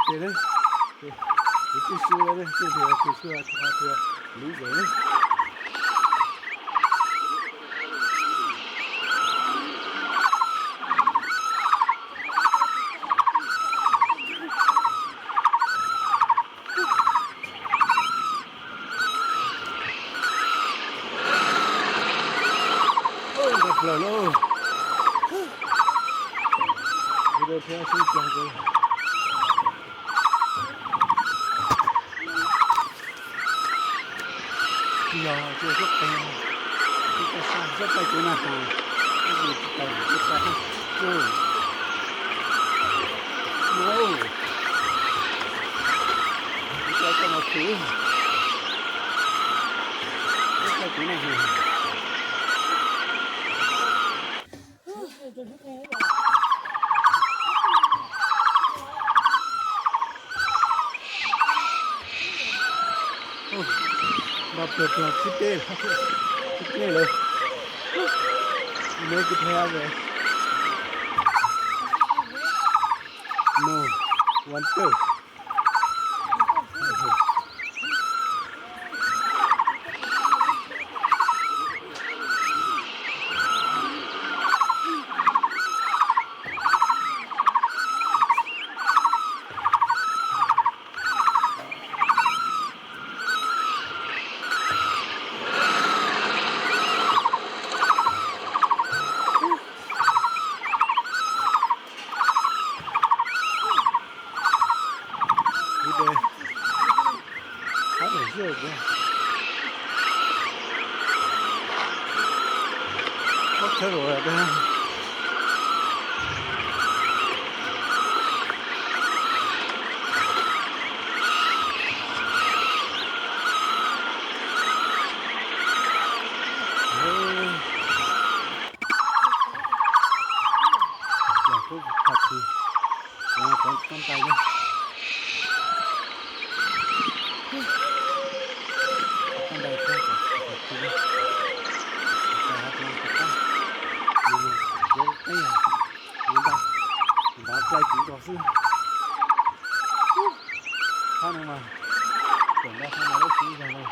tus tes na. Kuv twb su lawm ne, tej tus tus su tias lub zem ne. Ntau plaws lauj. Kuv rau thiab sib cog rau. Yog tsis xub qe, tsis tau sab xub qe kuv na has, tsis tau tsis tau. No, tsis tau tau no khwv, xub qe kuv na has. Npaj plaws plaws xib peb, xib peb lawm. Me kwv thab ve. No, ua ntej. Kuv tes, hab ntawm xwb kuv, hab thawb los dag. Los kub qhov twg, cov koj ntais ne, koj ntais koj qhov twg ne, koj qhov twg tus qab, mus mus, kuv qeb, kuv ntais, ntav plai kuv nrog xwb. Thab no mas, tawm nta thab no lub kub zog no.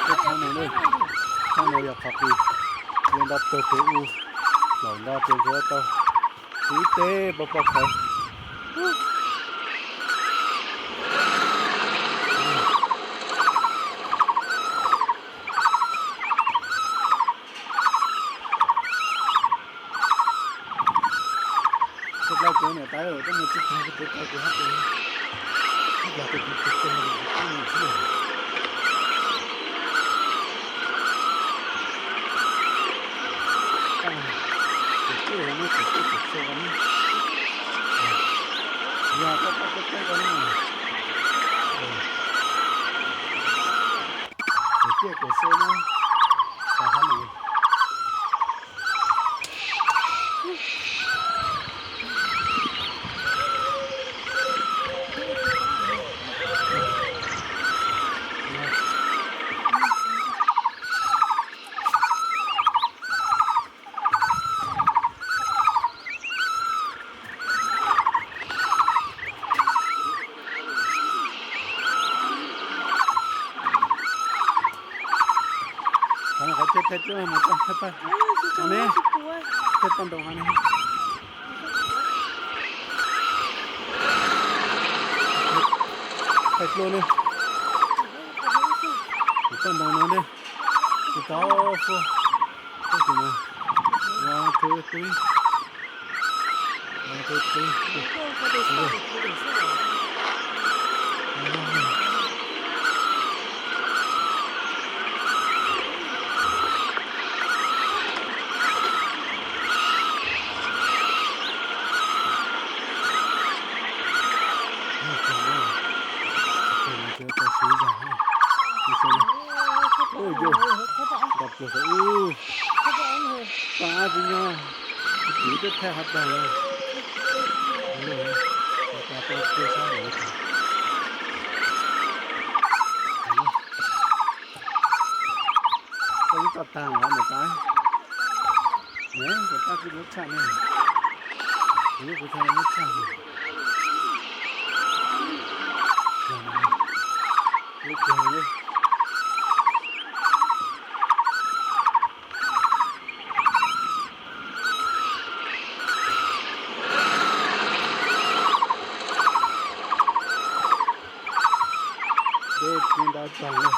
Thab no, thab no yog qhov qis. Nto pawg pem u, laum nto pem ntsuav tau, ib teb pob pob khawv. Txog plaws kuv niam tais, twb mus txog plaws kuv niam tais kuv hab tes, ib yog tes kuv tus tes mus txog xwb. Tes tij ne, tes tij tes xo ne. Yog koj koj teb teb ko na. Tes tij tes xo na. Qhov no qhov chaw thaij dluab mus txog thaij paj, thaij paj nroo qhov no. Thaij dluab ne, mus paj nroo no ne, tsis tau fuab, tab sis mas one, two, three, one, two, three. Nto plaws saum ub, paj ab tsis nyob, kuv twb thaij qhov tag lawm. Koj lub toj tag los niam tais, niam tais kuv tab kuv lub tshaj ne, kuv lub kuv tshaj lub tshaj. Lub kiag li. Dej tsis ntaus tag li.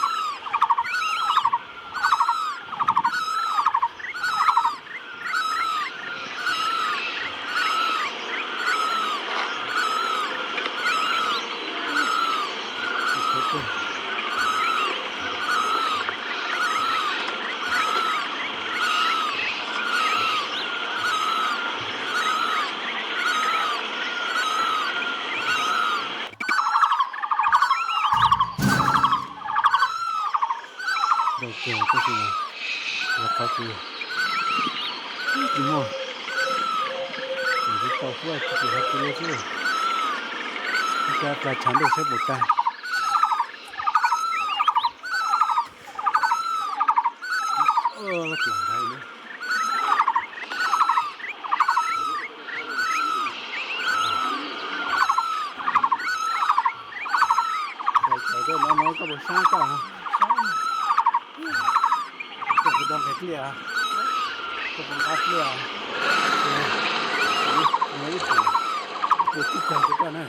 Ntau kawg tab sis mas yog qhov kws tsis muaj, tsis tau fuab, tsis hais kiag li xwb. Ib cov plas tshav ntuj saib puas kag. Cov no no koj puas sab koj? Koj puas tau nqes pliaj? Koj puas nqa pliaj? Ib tug, ib tug txij kawg rau koj na.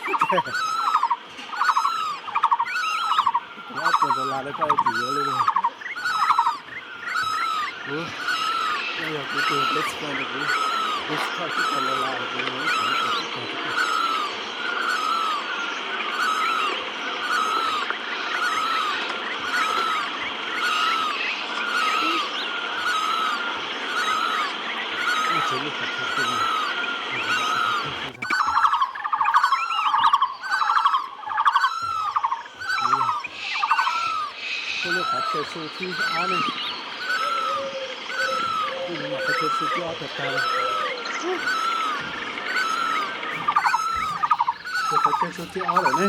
Kuv ob puas dollar rau koj tsis yuav li. Kuv, koj yog kuv tus best friend rau kuv, discount txij kawg dollar kuv yuav ib puas ib puas txij kawg rau koj. Ua txog lub qhov chaw xwb, ua txog lub qhov chaw xwb. Ua lub qhov chaw xu thib ob ne. Ua lub qhov chaw xu thib ob tag tag li. Tus qhov chaw xu thib ob lawm ne.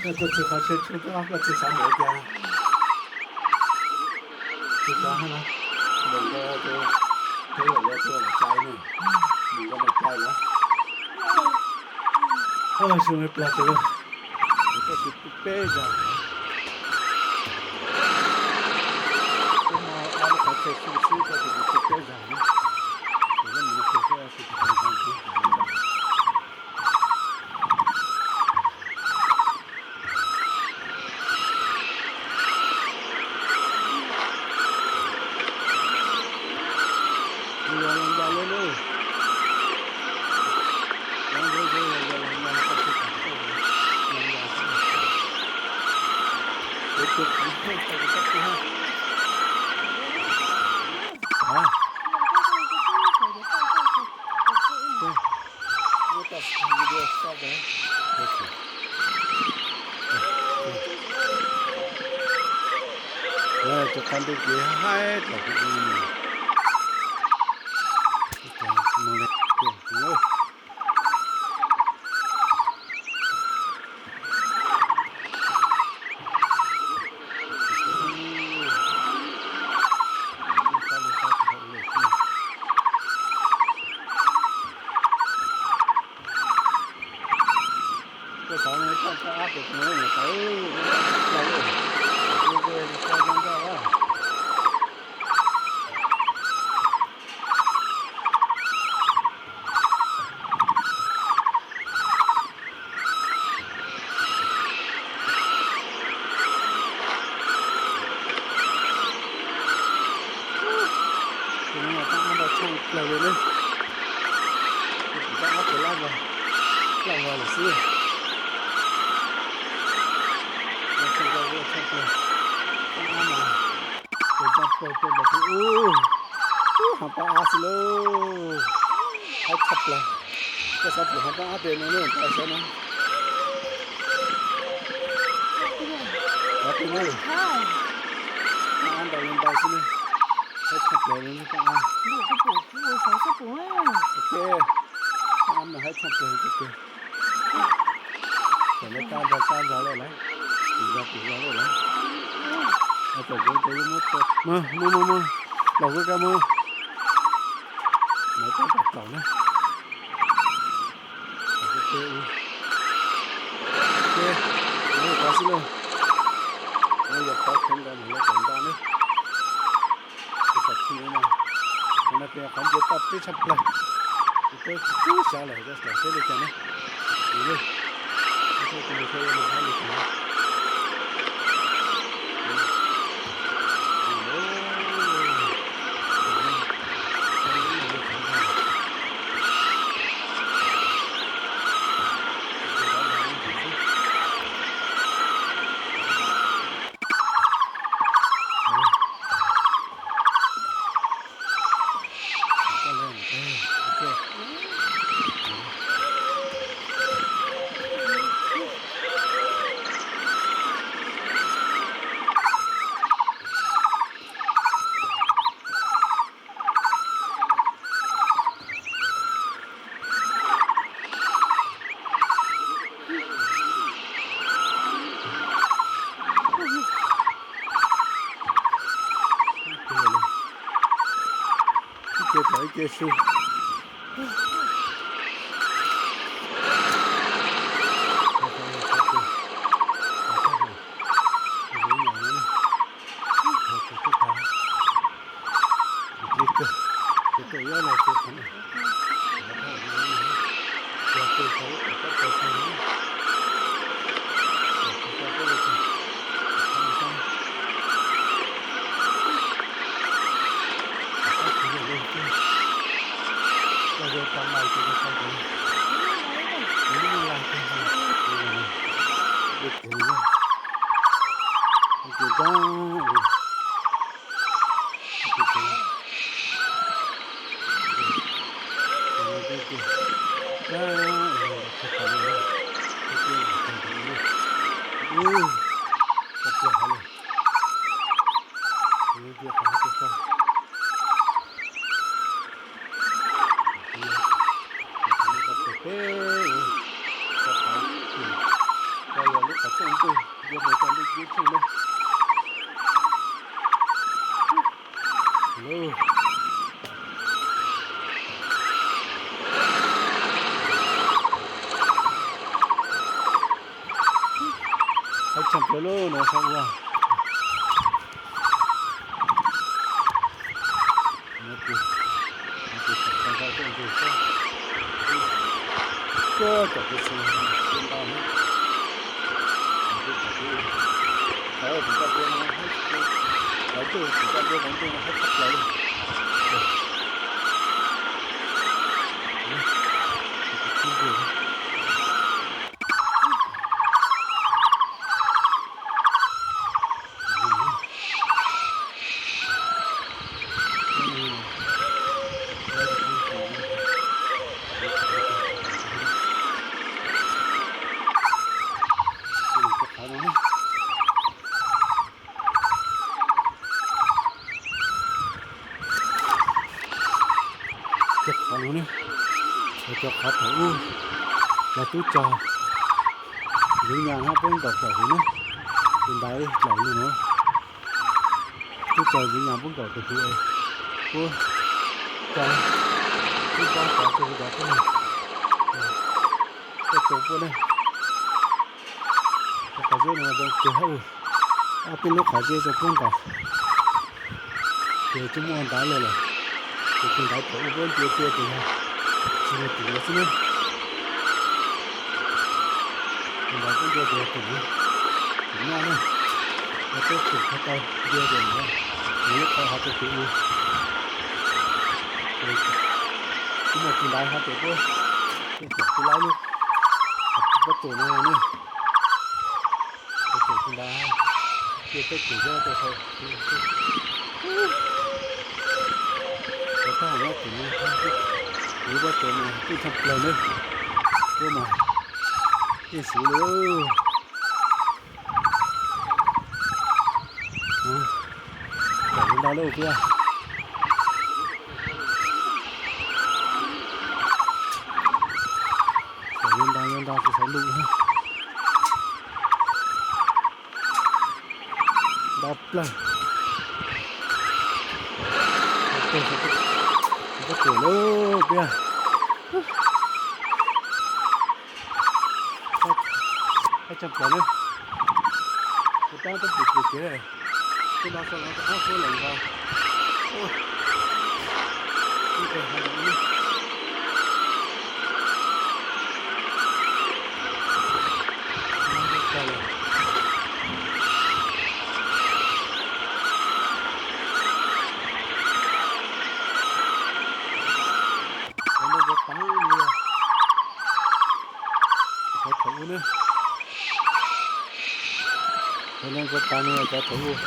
Koj tuaj txog qhov chaw xu thib ob koj tsis xav mus cas? Tsis xav hab na, npaum nkaus tus, tus lawm tus lawm cai ne, npaum nkaus mas cai lawm. Ua xyoo plag tus lawm, tab sis peb zaug. Ces xwb xwb tau tus tus teb zag na, ces yeej mus no ces xwb xwb tus tus tus tus Yog los ntas li lauj. Yog yog yog los ntas tau tsis tau los ntas xwb. Ces tus kuv thiaj tau kuv tab tsis ha. Hab. Muab tau video stop. Cov qhov ntu kev haib thaum kuv mus. Koj xav no coj pab ab pem tus no tau, tau lawm, zoo nkauj na. Tus no mas pab ab ntau tshaj plaws li ne. Tus pab ab tus laj vog, laj vog lawm xwb. Zoo nkauj tshaj plaws, pab ab mas tus npaj pawg pawg npas tus ub, ub, hab pab ab xwb lauj. Haib tshaj plaws. Koj xav pum hab pab ab tes no ne, ntaus saib no. Pab ab tes no, pab ab ntau li ntau xwb ne. Haib tshaj plaws li ne pab ab. Pab ab mas haib tshaj plaws li tiag. Tam no tag nrho tag nrho lawm lauj, tim zos tim zos lawm lauj. Thaum kuv ces yuav muab, muab muab muab, los kuv kab muab, muab tab tom tsaus na. Ces, ces, muab li qhov xwb lauj, muab yog qhov kheev nkaus mus lawv tawm nta na. Tus pom txhij no, qhov no ces qhov ncua toj teb tshaj plaws. Kuv twb tsis txog xyov lawm, cov saum seb li cas ne. Mus lawm, mus txog tus mus txog ua no hab li cas. Ib ce tom ib ce su. Ces kawg, ces kawg ib los ces qhov no, yog tus tau lub kom tab tau tag no, ces tsis tau peb li cas, ces qhov no sab no. Koj tsis yog li tiag, koj yog tau lais ces yog tau ces yog, yus muaj lais tiag, yus los mus, yus kev no, yus kev ntag, yus kev. Koj yog lub qhov rooj ntuj, yog mus tau ntuj ceeb tsheej na. Haib tshaj plaws lauj no saum ua. Tag nrho tuaj ntug xwb, tuaj cov kev txheev tuaj ntau na. Thaum ub kuv coj peb no haib tsis, lawv ntuj kuv coj peb lawv ntuj no haib tshaj plaws li. Cov qhov no ne, cov qhov thaum ub los tub cog Ntxwv Nyas no puab nkaum tawm huv ne, tus ntaiv dlaim lug no, tub cog Ntxwv Nyas puab nkaum tawm huv, puab cog, puab npaub cov tug cov tub ne, coj tau puab ne. Cov qhov zeb no zoo kawg hab, ob peb lub qhov zeb zoo puab nkaus, ces tsis muaj ntaiv lawm lawm, ces tus ntaiv thaum ub puab nce tiag ces yog tsis muaj tus no xwb ne. Tus ntaiv puab nce tias tus no, tus noj ne, yog tuab tus khav taw nce tias mus, mus lub qhov hov rau kev ub, ces tsis muaj tus ntaiv hov ces puab, puab laib lub, puab tus no ne, puab tus ntaiv, ces tuab tus zeb rau saum, ces tag nyob tus no, kuv puab tus mas tij tshaj plaws ne, puab mas tij siv li. Kom yuav nto lawm puas yog? Kom yuav nto yuav nto tus saum ntuj. Nto plawg. Nto plawg, nto plawg lawm puas yog? Haib tshaj plaws na. Kuv tab tom pum pum kev, kuv no sau los rau qab kuab los nkaus. Ub, ib nqe hov los ub. Tag lawm. Cov no cov tav no yog cov thaum ub ne. Cov no cov tav no yog cov thaum ub,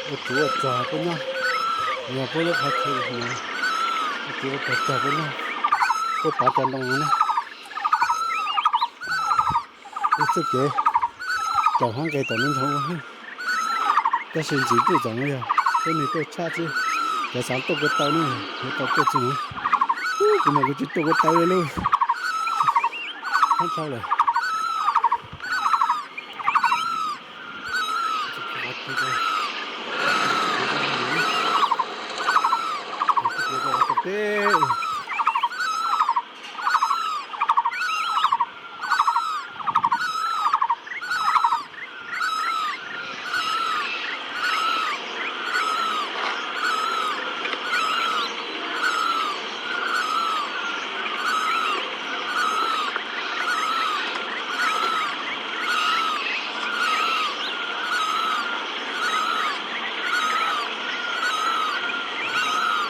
ua tsuv ua tsuag puab nyob, yog puab lub qhov chaw no, ua tsuv ua tsuag tsuag puab nyob, puab pav cov ntoo no ne. Ib txoj kev caum hab nqes tom no ntog ua, tab sis ntxiv tuaj txog no yog tuab neeg tuaj tshaj xwb, cov xav tuaj ko taw ne, yuav tau tuaj txug no. Kuv mas kuv tsis tuaj ko taw li lauj, hab dhau lawm. Teb